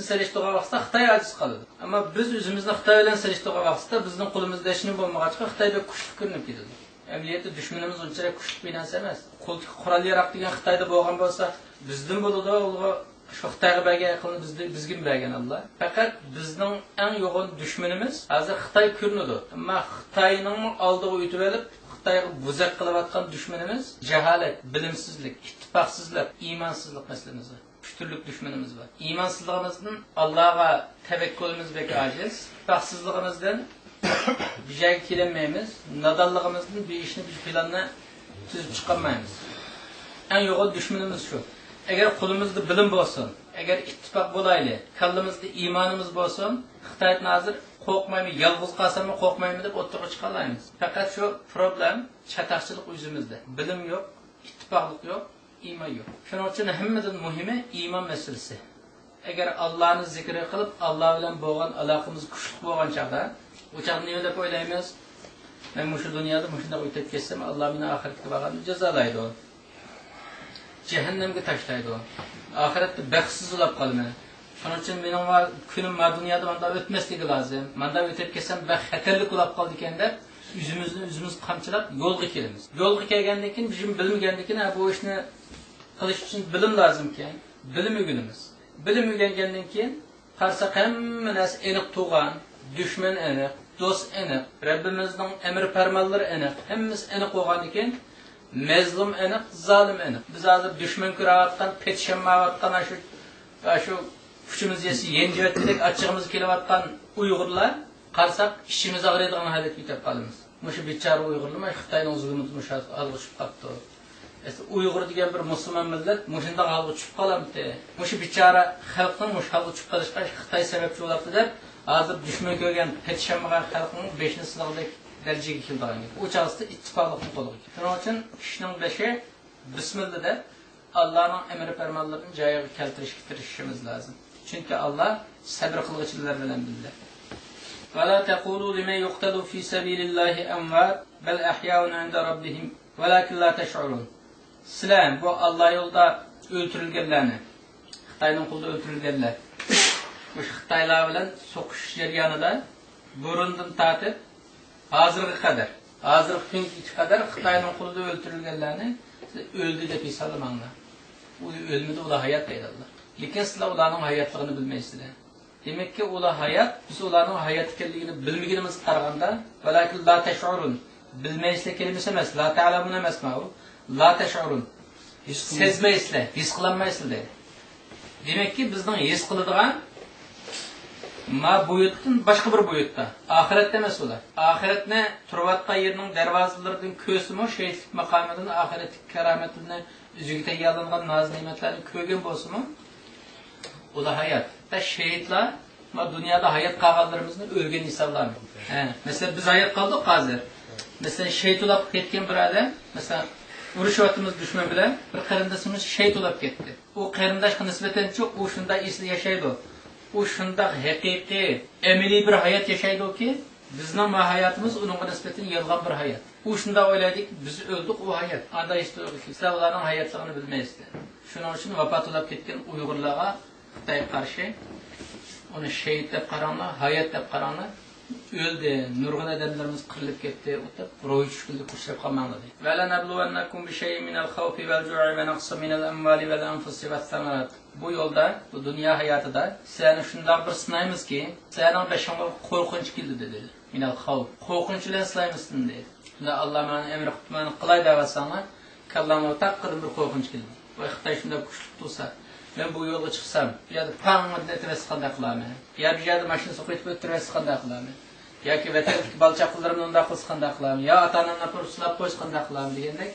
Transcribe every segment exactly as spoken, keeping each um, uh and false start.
سېلىشتۇرغان ۋاقىتتا خىتاي ئاجىز قالىدۇ. ئەمما بىز ئۆزىمىزنى خىتاي بىلەن سېلىشتۇرغان ۋاقىتتا بىزنىڭ قولىمىزدا ھېچنېمە بولمىغاچقا، خىتاي بەك كۈچلۈك كۆرۈنۈپ كېتىدۇ. ئەمەلىيەتتە دۈشمىنىمىز ئۇنچىلىك كۈچلۈك بىر نەرسە ئەمەس. قولدىكى قورال ياراغ دېگەن خىتايدا بولغان بولسا، بىزدىن بولىدۇ، ئۇلارغا شۇ خىتايغا بەرگەن ئەقىلنى بىزدىن، بىزگىمۇ بەرگەن ئاللا. پەقەت بىزنىڭ ئەڭ يوغان دۈشمىنىمىز ھازىر خىتاي كۆرۈنىدۇ. ئەمما خىتاينىڭ ئالدىغا ئۆتۈۋېلىپ، خىتايغا بوزەك قىلىۋاتقان دۈشمىنىمىز جاھالەت، بىلىمسىزلىك، ئىتتىپاقسىزلىق، ئىمانسىزلىق مەسىلىمىز بار. ئۈچ تۈرلۈك دۈشمىنىمىز بار. ئىمانسىزلىقىمىزدىن ئاللاغا تەۋەككۈلىمىز بەك ئاجىز. ئىتتىپاقسىزلىقىمىزدىن بىر جايغا كېلەلمەيمىز. نادانلىقىمىزدىن بىر ئىشنى، بىر پىلاننى تۈزۈپ چىقالمايمىز. ئەڭ يوغان دۈشمىنىمىز شۇ. ئەگەر قولىمىزدا بىلىم بولسۇن، ئەگەر ئىتتىپاق بولايلى، كاللىمىزدا ئىمانىمىز بولسۇن، خىتايدىن ھازىر قورقمايمەن، يالغۇز قالساممۇ قورقمايمەن دەپ ئوتتۇرىغا چىقالايمىز. پەقەت شۇ پروبلېم، چاتاقچىلىق ئۆزىمىزدە. بىلىم يوق، ئىتتىپاقلىق يوق، ئىمان يوق. شۇنىڭ ئۈچۈن ھەممىدىن مۇھىمى ئىمان مەسىلىسى. ئەگەر ئاللانى زىكرى قىلىپ، ئاللا بىلەن بولغان ئالاقىمىز كۈچلۈك بولغان چاغدا، ئۇ چاغدا نېمە دەپ ئويلايمىز؟ مەن مۇشۇ دۇنيادا مۇشۇنداق ئۆتۈپ كەتسەم، ئاللا مېنى ئاخىرەتكە بارغاندا جازالايدۇ. جەھەننەمگە تاشلايدۇ. ئاخىرەتتە بەختسىز بولاپ قالىمەن. شۇنىڭ ئۈچۈن مېنىڭ ۋە كۈنۈم ما دۇنيادا مانداق ئۆتمەسلىكى لازىم. مانداق ئۆتۈپ كەتسەم، بەك خەتەرلىك بولاپ قالىدىكەن دەپ، ئۆزىمىزنى ئۆزىمىز قامچىلاپ يولغا كېلىمىز. يولغا كەلگەندىن كېيىن، بىزمۇ بىلمىگەندىن كېيىن، ھە، بۇ ئىشنى قىلىش ئۈچۈن بىلىم لازىمكەن، بىلىم ئۆگىنىمىز. بىلىم ئۆگەنگەندىن كېيىن، قارىساق، ھەممە نەرسە ئېنىق تۇرغان، دۈشمەن ئېنىق، دوست ئېنىق، رەببىمىزنىڭ ئەمر پەرمانلىرى ئېنىق، ھەممىسى ئېنىق بولغاندىن كېيىن، مەزلۇم ئېنىق، زالىم ئېنىق. بىز ھازىر دۈشمەن كۆرۈۋاتقان، پېتىشالمايۋاتقان، ئاشۇ، ئاشۇ كۈچىمىز يەتسە يەنجىۋەتكۈدەك ئاچچىقىمىز كېلىۋاتقان ئۇيغۇرلار، قارىساق، ئىچىمىز ئاغرىيدىغان ھالەتكە يېتىپ قالىمىز. مۇشۇ بىچارە ئۇيغۇرلار مانا خىتاينىڭ زۇلۇمىدا مۇشۇ ھالغا چۈشۈپ قاپتۇ. ئەسلى ئۇيغۇر دېگەن بىر مۇسۇلمان مىللەت مۇشۇنداق ھالغا چۈشۈپ قالامتى؟ مۇشۇ بىچارە خەلقنىڭ مۇشۇ ھالغا چۈشۈپ قېلىشىغا خىتاي سەۋەبچى بولاپتۇ دەپ، ھازىر دۈشمەن كۆرگەن، پېتىشالمىغان خەلقنىڭ بېشىنى سىنىغۇدەك دەرىجىگە كېلىدىغان گەپ. ئۇ چاغسىدا ئىتتىپاقلىقنى قولغا كەلتۈرۈش. شۇنىڭ ئۈچۈن ئىشنىڭ بېشى بىسمىللا دەپ، ئاللانىڭ ئەمر پەرمانلىرىنى جايىغا كەلتۈرۈشكە تىرىشىشىمىز لازىم. چۈنكى ئاللا سەبرى قىلغۇچىلار بىلەن بىللە. ولا تقولوا لمن يقتل في سبيل الله أموات بل أحياء عند ربهم ولكن لا تشعرون. سىلەر بۇ ئاللا يولىدا ئۆلتۈرۈلگەنلەرنى، خىتاينىڭ قولىدا ئۆلتۈرۈلگەنلەر، مۇشۇ خىتايلار بىلەن سوقۇشۇش جەريانىدا بۇرۇندىن تارتىپ ھازىرغا قەدەر، ھازىرقى كۈنگىچە قەدەر خىتاينىڭ قولىدا ئۆلتۈرۈلگەنلەرنى سىلەر ئۆلدى دەپ ھېسابلىماڭلار. ئۇ ئۆلمىدى، ئۇلار ھايات دەيدۇ ئاللا. لېكىن سىلەر ئۇلارنىڭ ھاياتلىقىنى بىلمەيسىلەر. دېمەككى، ئۇلار ھايات، بىز ئۇلارنىڭ ھايات ئىكەنلىكىنى بىلمىگىنىمىزگە قارىغاندا، ولكن لا تشعرون، بىلمەيسىلەر كەلىمىسى ئەمەس، لا تعلمون ئەمەسما ئۇ؟ لا تشعرون. ھېس قىلماي-، سەزمەيسىلەر، ھېس قىلالمايسىلەر دەيدۇ. دېمەككى، بىزنىڭ ھېس قىلىدىغان ما بۇيۇتتىن باشقا بىر بۇيۇتتا. ئاخىرەتتە ئەمەس ئۇلار. ئاخىرەتنى تۇرۇۋاتقان يېرىنىڭ دەرۋازىلىرىدىن كۆرسىمۇ، شېھىتلىك ماقامىدىن، ئاخىرەتتىكى كارامەتلىرىنى، ئۆزىگە تەييارلانغان ناز-نېمەتلەرنى كۆرگەن بولسىمۇ، ئۇلار ھايات. ۋە شېھىتلار، ما دۇنيادا ھايات قالغانلىرىمىزنى ئۆلگەن ھېسابلامىدۇ. ھە، مەسىلەن، بىز ھايات قالدۇق ھازىر. مەسىلەن، شېھىت بولاپ كەتكەن بىر ئادەم، مەسىلەن، ئۇرۇشۇۋاتىمىز دۈشمەن بىلەن، بىر قېرىندىشىمىز شېھىت بولاپ كەتتى. ئۇ قېرىنداشقا نىسبەتەنچۇ، ئۇ شۇنداق ئېسىل ياشايدۇ. ئۇ شۇنداق ھەقىقىي، ئەمەلىي بىر ھايات ياشايدۇكى، بىزنىڭ ما ھاياتىمىز ئۇنىڭغا نىسبەتەن يالغان بىر ھايات. ئۇ شۇنداق ئويلايدۇكى، بىز ئۆلدۇق، ئۇ ھايات. ئاندا ھېس تۇيغۇ كېلىپ، سىلەر ئۇلارنىڭ ھاياتلىقىنى بىلمەيسىلەر. شۇنىڭ ئۈچۈن ۋاپات بولاپ كەتكەن ئۇيغۇرلارغا خىتايغا قارشى ئۇنى شېھىت دەپ قاراڭلار، ھايات دەپ قاراڭلار. ئۆلدى، نۇرغۇن ئادەملىرىمىز قىرىلىپ كەتتى، ئۇ دەپ روھىي چۈشكۈنلۈككە ئۇچراپ قالماڭلار دەيدۇ. ولنبلونكم بشيء من الخوف والجوع ونقص من الأموال والأنفس والثمرات. بۇ يولدا، بۇ دۇنيا ھاياتىدا سىلەرنى شۇنداق بىر سىنايمىزكى، سىلەرنىڭ بېشىڭلارغا قورقۇنچ كېلىدۇ دېدى. مىنەل خەۋپ. قورقۇنچ بىلەن سىنايمىز سىلەرنى دېدى. شۇنداق ئاللا ماڭا ئەمر قىپتۇ، مانا قىلاي دەۋاتساڭلار، كاللاڭلارغا تاققىدىن بىر قورقۇنچ كېلىدۇ. ۋاي خىتاي شۇنداق كۈچلۈك تۇرسا، مەن بۇ يولغا چىقسام، بۇ يەردە پاڭ ئېتىۋەتسە قانداق قىلارمەن؟ يا بۇ يەردە ماشىنا سوقۇۋېتىپ ئۆلتۈرۈۋەتسە قانداق قىلارمەن؟ ياكى ۋەتەندىكى بالا چاقىلىرىمنى ئۇنداق قىلسا قانداق قىلارمەن؟ يا ئاتا-ئانامنى ئاپىرىپ سولاپ قويسا قانداق قىلارمەن دېگەندەك،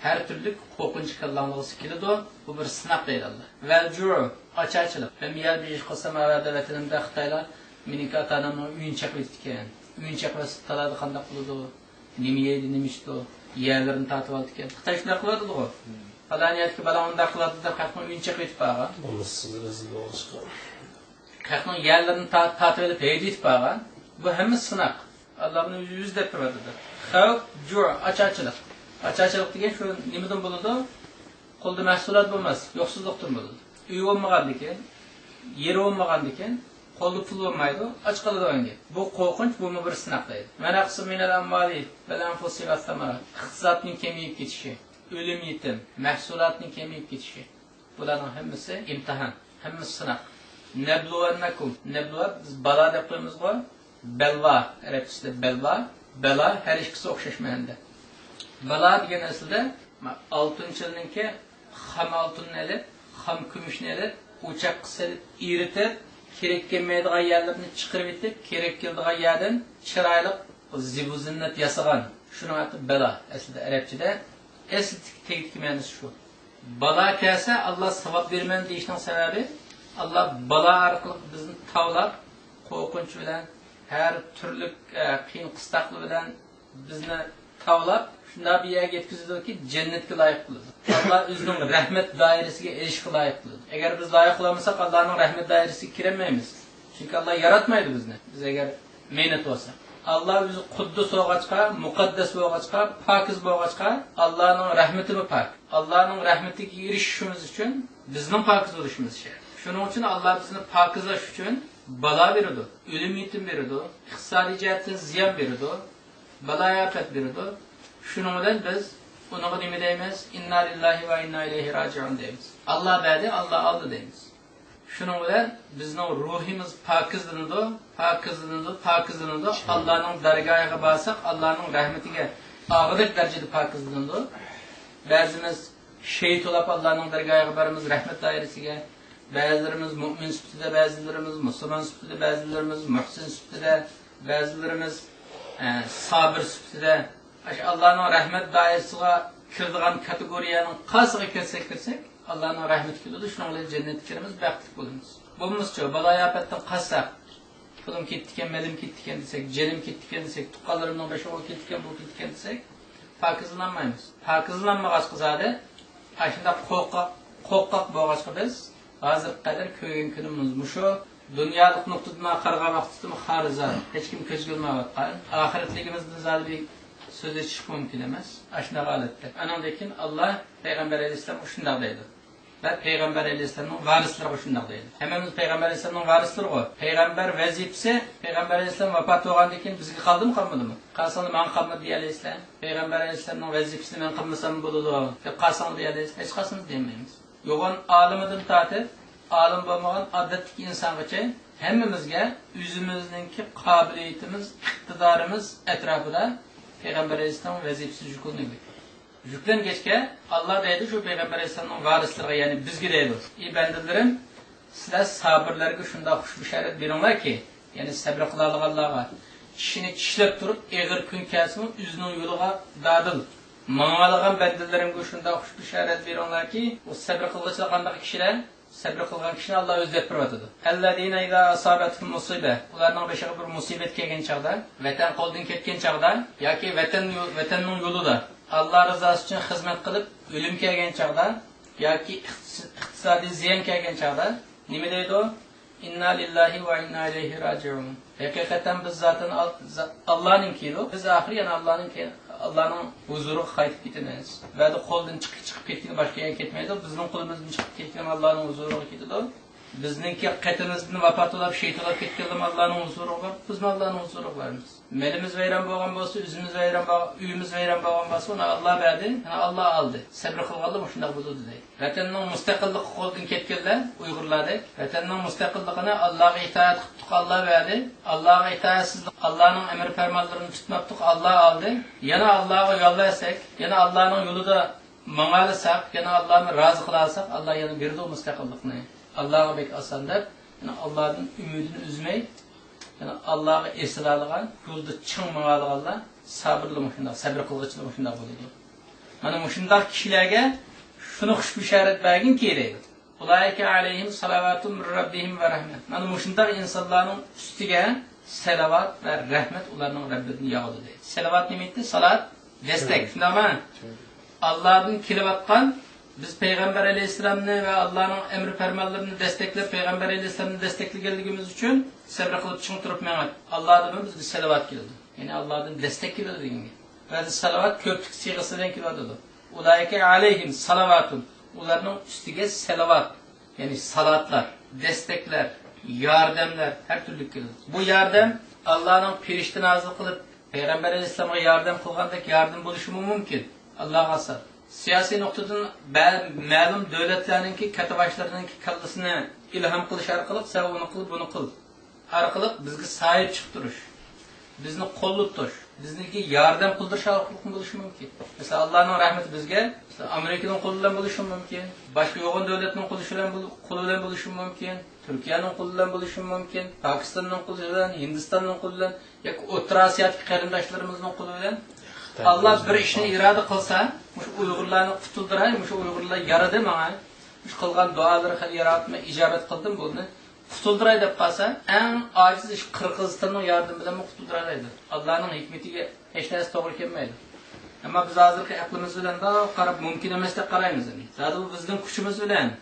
ھەر تۈرلۈك قورقۇنچ كاللاڭلىغا كېلىدۇ. بۇ بىر سىناق دەيدۇ ئاللا. ۋەل جۇ، ئاچارچىلىق. مەن بۇ يەردە بىر ئىش قىلسام، ئەۋەتە ۋەتىنىمدە خىتايلار مېنىڭكى ئاتا-ئانامنىڭ ئۆيىنى چېقىۋېتىدىكەن. ئۆيىنى چېقىۋەتسە تالادا قانداق بولىدۇ؟ نېمە يەيدۇ، نېمە ئىچىدۇ؟ يەرلىرىنى تارتىۋالىدىكەن. خىتاي شۇنداق قىلىۋاتىدىغۇ. پالان يەردىكى بالاڭ ئۇنداق قىلىۋاتىدۇ دەپ خەقنىڭ ئۆيىنى چېقىۋېتىپ بارغان. بولمىسا سىز رەزىل بولغاچقا. خەقنىڭ يەرلىرىنى تا-، تارتىۋېلىپ ھەيدىۋېتىپ بارغان. بۇ ھەممىسى سىناق. ئاللا بۇنى يۈز دەپ تۇرۇۋاتىدۇ. خەۋپ، جۇ، ئاچارچىلىق. ئاچارچىلىق دېگەن شۇ نېمىدىن بولىدۇ؟ قولدا مەھسۇلات بولماس، يوقسۇزلۇقتىن بولىدۇ. ئۆي بولمىغاندىكىن، يېرى بولمىغاندىكىن، قولدا پۇل بولمايدۇ، ئاچ قالىدىغان گەپ. بۇ قورقۇنچ، بۇمۇ بىر سىناق دەيدۇ. ۋە نەقسىن مىنەل ئەمۋالى ۋەل ئەنفۇسى ۋەسسەمەرات. ئىقتىسادنىڭ كېمىيىپ كېتىشى، ئۆلۈم يېتىم، مەھسۇلاتنىڭ كېمىيىپ كېتىشى. بۇلارنىڭ ھەممىسى ئىمتىھان، ھەممىسى سىناق. نەبلۇۋەننەكۇم. نەبلۇۋە، بىز بالا دەپ قويىمىزغۇ. بەلۋا، ئەرەبچىسىدە بەلۋا، بەلا، ھەر ئىككىسى ئوخشاش مەنىدە. بالا دېگەن ئەسلىدە ئالتۇنچىلىنىڭكى خام ئالتۇننى ئېلىپ، خام كۈمۈشنى ئېلىپ، ئوچاققا سېلىپ، ئېرىتىپ، كېرەك كەلمەيدىغان يەرلىرىنى چىقىرىۋېتىپ، كېرەك كېلىدىغان يەردىن چىرايلىق زىبۇ زىننەت ياسىغان. شۇنىڭ ئاتى بالا ئەسلىدە ئەرەبچىدە. ئەسلى تېگىدىكى مەنىسى شۇ. بالا كەلسە، ئاللا ساۋاب بېرىمەن دېيىشنىڭ سەۋەبى، ئاللا بالا ئارقىلىق بىزنى تاۋلاپ، قورقۇنچ بىلەن، ھەر تۈرلۈك، ئە، قىيىن قىستاقلىق بىلەن بىزنى تاۋلاپ، شۇنداق بىر يەرگە يەتكۈزىدۇكى، جەننەتكە لايىق قىلىدۇ. ئاللا ئۆزىنىڭ رەھمەت دائىرىسىگە ئېلىشقا لايىق قىلىدۇ. ئەگەر بىز لايىق قىلالمىساق، ئاللانىڭ رەھمەت دائىرىسىگە كىرەلمەيمىز. چۈنكى ئاللا ياراتمايدۇ بىزنى، بىز ئەگەر مەينەت بولساق. ئاللا ئۆزى قۇددۇس بولغاچقا، مۇقەددەس بولغاچقا، پاكىز بولغاچقا، ئاللانىڭ رەھمىتىمۇ پاك. ئاللانىڭ رەھمىتىگە ئېرىشىشىمىز ئۈچۈن بىزنىڭ پاكىز بولۇشىمىز شەرت. شۇنىڭ ئۈچۈن ئاللا بىزنى پاكىزلاش ئۈچۈن بالا بېرىدۇ، ئۆلۈم يېتىم بېرىدۇ، ئىقتىسادىي جەھەتتىن زىيان بېرىدۇ، بالايىئاپەت بېرىدۇ. شۇنىڭ بىلەن بىز ئۇنىڭغا نېمە دەيمىز؟ ئىننا لىللاھى ۋە ئىننا ئىلەيھى راجىئۇن دەيمىز. ئاللا بەردى، ئاللا ئالدى دەيمىز. شۇنىڭ بىلەن بىزنىڭ روھىمىز پاكىزلىنىدۇ، پاكىزلىنىدۇ، پاكىزلىنىدۇ. ئاللانىڭ دەرگاھىغا بارساق، ئاللانىڭ رەھمىتىگە ئاغىدەك دەرىجىدە پاكىزلىنىدۇ. بەزىمىز شېھىت بولاپ ئاللانىڭ دەرگاھىغا بارىمىز، رەھمەت دائىرىسىگە. بەزىلىرىمىز مۇئمىن سۈپىتىدە، بەزىلىرىمىز مۇسۇلمان سۈپىتىدە، بەزىلىرىمىز مۇھسىن سۈپىتىدە، بەزىلىرىمىز، ئە، سابىر سۈپىتىدە. ئاشۇ ئاللانىڭ رەھمەت دائىرىسىغا كىرىدىغان كاتېگورىيەنىڭ قايسىغا كىرسەك كىرسەك، ئاللانىڭ رەھمىتى كېلىدۇ، شۇنىڭ بىلەن جەننەتكە كىرىمىز، بەختلىك بولىمىز. بولمىسىچۇ، بالايىئاپەتتىن قاچساق، پۇلۇم كېتىدىكەن، مېلىم كېتىدىكەن دېسەك، جېنىم كېتىدىكەن دېسەك، تۇغقانلىرىمنىڭ بېشىغا ئۇ كېتىدىكەن، بۇ كېتىدىكەن دېسەك، پاكىزلانمايمىز. پاكىزلانمىغاچقا زادى، ئاشۇنداق قورقاق، قورقاق بولغاچقا بىز، ھازىرغا قەدەر كۆرگەن كۈنىمىز مۇشۇ. دۇنيالىق نۇقتىدىن قارىغان ۋاقتىمىزدا خارىزان، ھېچكىم كۆزگە ئىلمايۋاتقان. ئاخىرەتلىكىمىزدىن زادى بىر سۆز ئېچىشقا مۇمكىن ئەمەس. ئاشۇنداق ھالەتتە. ئانىڭدىن كېيىن ئاللا پەيغەمبەر ئەلەيھىسسالامغا شۇنداق دەيدۇ. ۋە پەيغەمبەر ئەلەيھىسسالامنىڭ ۋارىسلىرىغا شۇنداق دەيدۇ. ھەممىمىز پەيغەمبەر ئەلەيھىسسالامنىڭ ۋارىسلىرىغۇ. پەيغەمبەر ۋەزىپىسى، پەيغەمبەر ئەلەيھىسسالام ۋاپات بولغاندىن كېيىن بىزگە قالدىمۇ، قالمىدىمۇ؟ قالساڭلار ماڭا قالمىدى دېيەلەيسىلەر. پەيغەمبەر ئەلەيھىسسالامنىڭ ۋەزىپىسىنى مەن قىلمىسام بولىدۇ دەپ قالساڭلار دېيەلەيسىلەر. ھېچقايسىڭلار دېيەلمەيمىز. يوغان ئالىمىدىن تارتىپ، ئالىم بولمىغان ئادەتتىكى ئىنسانغىچە ھەممىمىزگە ئۆزىمىزنىڭكى قابىلىيىتىمىز، ئىقتىدارىمىز ئەتراپىدا پەيغەمبەر ئەلەيھىسسالامنىڭ ۋەزىپىسى يۈكلىنىدۇ. يۈكلەنگەچكە، ئاللا دەيدۇ شۇ پەيغەمبەر ئەلەيھىسسالامنىڭ ۋارىسلىرىغا، يەنى بىزگە دەيدۇ، ئى بەندىلىرىم، سىلەر سابىرلارغا شۇنداق خۇش بېشارەت بېرىڭلاركى، يەنى سەبرى قىلالىغانلارغا، چىشىنى چىشلەپ تۇرۇپ، ئېغىر كۈن كەلسىمۇ ئۆزىنىڭ يولىغا دادىل ماڭالىغان بەندىلىرىمگە شۇنداق خۇش بېشارەت بېرىڭلاركى، ئۇ سەبرى قىلغۇچىلار قانداق كىشىلەر؟ سەبرى قىلغان كىشىنى ئاللا ئۆزى دەپ بېرىۋاتىدۇ. ئەللەزىنە ئىزا ئاسابەتھۇم مۇسىبە، ئۇلارنىڭ بېشىغا بىر مۇسىبەت كەلگەن چاغدا، ۋەتەن قولدىن كەتكەن چاغدا ياكى ۋەتەن يو-، ۋەتەننىڭ يولىدا ئاللا رىزاسى ئۈچۈن خىزمەت قىلىپ ئۆلۈم كەلگەن چاغدا ياكى ئىقتىس-، ئىقتىسادىي زىيان كەلگەن چاغدا نېمە دەيدۇ؟ ئىننا لىللاھى ۋە ئىننا ئىلەيھى راجىئۇن. ھەقىقەتەن بىز زاتەن ئال-، زا-، ئاللانىڭكىدۇ. بىز ئاخىرى يەنە ئاللانىڭكى، ئاللانىڭ ھۇزۇرىغا قايتىپ كېتىمىز. ۋەدە قولدىن چىقىپ، چىقىپ كەتكىنى باشقا يەرگە كەتمەيدۇ. بىزنىڭ قولىمىزدىن چىقىپ كەتكىنى ئاللانىڭ ھۇزۇرىغا كېتىدۇ. بىزنىڭكى قېتىمىزدىن ۋاپات بولاپ، شېھىت بولاپ كەتكەنلىرىمۇ ئاللانىڭ ھۇزۇرىغا بارىدۇ. بىزمۇ ئاللانىڭ ھۇزۇرىغا بارىمىز. مېلىمىز ۋەيران بولغان بولسا، ئۆزىمىز ۋەيران بولغان، ئۆيىمىز ۋەيران بولغان بولسا، ئۇنى ئاللا بەردى، يەنى ئاللا ئالدى. سەبرى قىلغانلار مۇشۇنداق بولىدۇ دەيدۇ. ۋەتەننىڭ مۇستەقىللىقى قولدىن كەتكەنلەر، ئۇيغۇرلاردەك، ۋەتەننىڭ مۇستەقىللىقىنى ئاللاغا ئىتائەت قىپتۇق، ئاللا بەردى. ئاللاغا ئىتائەتسىزلىك، ئاللانىڭ ئەمر پەرمانلىرىنى تۇتماپتۇق، ئاللا ئالدى. يەنە ئاللاغا يول بەرسەك، يەنە ئاللانىڭ يولىدا ماڭالىساق، يەنە ئاللانى رازى قىلالىساق، ئاللا يەنە بېرىدۇ مۇستەقىللىقنى. ئاللاغا بەك ئاسان دەپ، يەنە ئاللادىن ئۈمىدىنى ئۈزمەي، يەنە ئاللاغا ئېسىلالىغان، يولدا چىڭ ماڭالىغانلار سابىرلىرى مۇشۇنداق، سەبرى قىلغۇچىلار مۇشۇنداق بولىدۇ. مانا مۇشۇنداق كىشىلەرگە شۇنى خۇش بېشارەت بەرگىنكى دەيدۇ. ئۇلائىكە ئەلەيھىم سالاۋاتۇن مىن رەببىھىم ۋە رەھمە. مانا مۇشۇنداق ئىنسانلارنىڭ ئۈستىگە سالاۋات ۋە رەھمەت ئۇلارنىڭ رەببىدىن ياغىدۇ دەيدۇ. سالاۋات نېمە ئىدى؟ سالات، دەستەك، شۇنداقمۇ؟ ئاللادىن كېلىۋاتقان، بىز پەيغەمبەر ئەلەيھىسسالامنى ۋە ئاللانىڭ ئەمر پەرمانلىرىنى دەستەكلەپ، پەيغەمبەر ئەلەيھىسسالامنى دەستەكلىگەنلىكىمىز ئۈچۈن سەبرى قىلىپ چىڭ تۇرۇپ مېڭىپ، ئاللادىنمۇ بىزگە سالاۋات كېلىدۇ. يەنى ئاللادىن دەستەك كېلىدۇ دېگەن گەپ. بەزى سالاۋات كۆپلۈك سىيغىسى بىلەن كېلىۋاتىدۇ. ئۇلائىكە ئەلەيھىم سالاۋاتۇن. ئۇلارنىڭ ئۈستىگە سالاۋات، يەنى سالاتلار. دەستەكلەر، ياردەملەر ھەر تۈرلۈك كېلىدۇ. بۇ ياردەم ئاللانىڭ پېرىشتە نازىل قىلىپ، پەيغەمبەر ئەلەيھىسسالامغا ياردەم قىلغاندەك ياردەم بولۇشىمۇ مۇمكىن. ئاللاغا ئاسان. سىياسىي نۇقتىدىن بە-، مەلۇم دۆلەتلەرنىڭكى كاتتىباشلىرىنىڭكى كاللىسىنى ئىلھام قىلىش ئارقىلىق، سەن ئۇنى قىل، بۇنى قىل ئارقىلىق بىزگە ساھىب چىقىپ تۇرۇش، بىزنى قوللاپ تۇرۇش، بىزنىڭكى ياردەم قىلدۇرۇش ئارقىلىق بولۇشى مۇمكىن. مەسىلەن، ئاللانىڭ رەھمىتى بىزگە، مەسىلەن، ئامېرىكىنىڭ قولى بىلەن بولۇشى مۇمكىن، باشقا يوغان دۆلەتنىڭ قولى بىلەن بول-، قولى بىلەن بولۇشى مۇمكىن، تۈركىيەنىڭ قولى بىلەن بولۇشى مۇمكىن، پاكىستاننىڭ قولى بىلەن، ھىندىستاننىڭ قولى بىلەن ياكى ئوتتۇرا ئاسىيادىكى قېرىنداشلىرىمىزنىڭ قولى بىلەن. ئاللا بىر ئىشنى ئىرادە قىلسا، مۇشۇ ئۇيغۇرلارنى قۇتۇلدۇراي، مۇشۇ ئۇيغۇرلار يارىدى ماڭا، مۇشۇ قىلغان دۇئالىرى خېلى ياراتما ئىجابەت قىلدىم بۇنى، قۇتۇلدۇراي دەپ قالسا، ئەڭ ئاجىز ئىش قىرغىزىستاننىڭ ياردىمى بىلەنمۇ قۇتۇلدۇرالايدۇ. ئاللانىڭ ھېكمىتىگە ھېچ نەرسە توغرا كەلمەيدۇ. ئەمما بىز ھازىرقى ئەقلىمىز بىلەن بۇنى قاراپ مۇمكىن ئەمەس دەپ قارايمىز. زادى بۇ بىزنىڭ كۈچىمىز بىلەن،